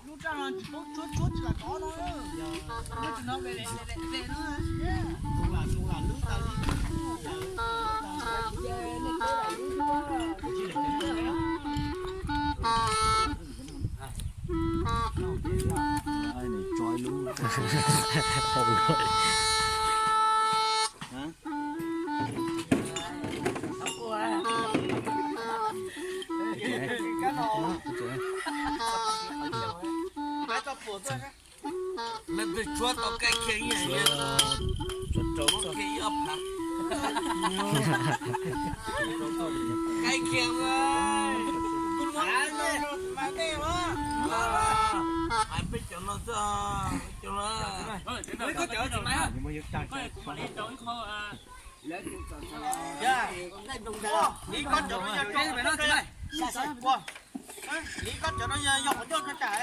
Lub raj no tsis paub tshuab tshuab tsis lam kov no. Lub tsis no ve ve ve ve no. Leej twg tshuab tau kaij khiav ib yam, tshuab rau muab kiag ib ob phav. Kaij khiav mas, mas nej mas, hais peb cov no xwb, cov no. Vim koj cov no yog, vim koj cov no yog qhov coj tsam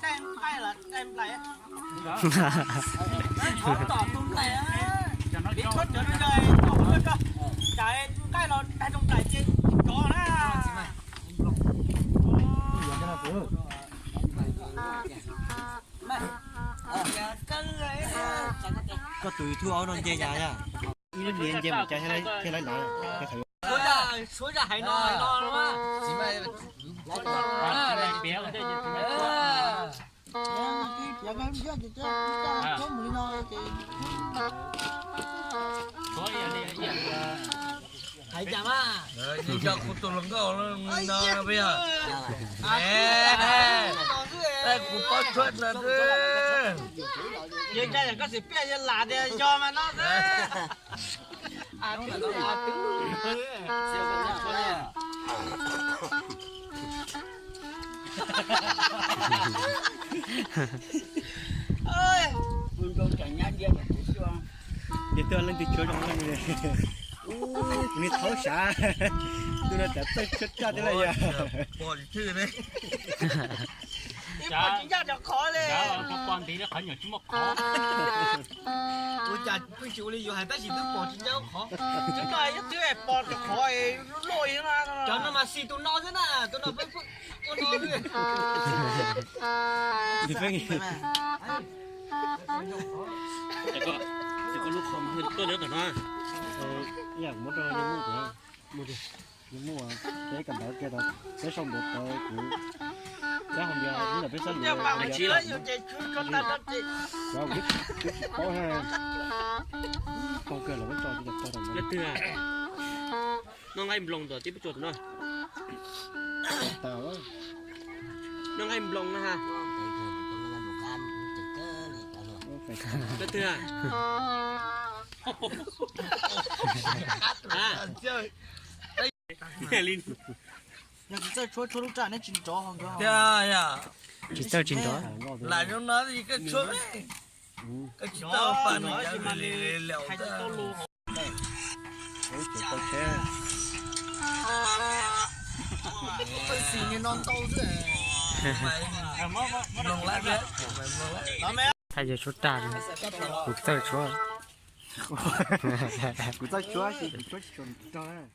daim nqaij los daim nplais. Vim koj cov no yog qhov coj tsam nqaij los daim nplais ces rov na. Koj tus YouTube no nce yas yas. Ib lub niam nce mus cas thiaj li na. Suav zaj hais no no. Hais cas mas. Yog kuv tus hluas nkauj no peb yog. Kuv paub tshuab no xwb. Yog ntshai koj xiam piaj yog lam tias yog mas no xwb. Ces twb leej twg tshuab zoo leej li. Kuv li thaub sav, tus no cas txawj tshuab raj thiab lawm yog. Pom tsis ncaj cov qhov li. Pom ntiv qhov nyuam tsis muaj qhov. Ua cas pheej tsis ua li yus hais tab sis twb pom tsis ncaj qhov. Twb no ib twb pom cov qhov loj loj. Cov no mas xis tus no xwb na, tus no peb ua no xwb. Ib yam muab rau muj, peb kawm ntawv kiag tau, peb sau ntuav tawv kuv, peb hais tias ntawm peb sab luas, kuv tsis paub, tau kawg los peb tso tsis tau tau. Leej twg? Noj nqaij nploos ntawm tib peb tsuas tus no. Noj nqaij nploos na ha. Leej twg? Yog tsis txawj tshuab tshuab lub raj neb tsis nrov ho nkawd. Tiag yom. Tsis txawj tsis nrov. Lam zoo no koj tshuab, koj tsis tau pa no cas li li li. Xis no ntau xwb. Thaij yog tshuab raj, kuv txawj tshuab. Kuv txawj tshuab, kuv tshuab tsis tau rog.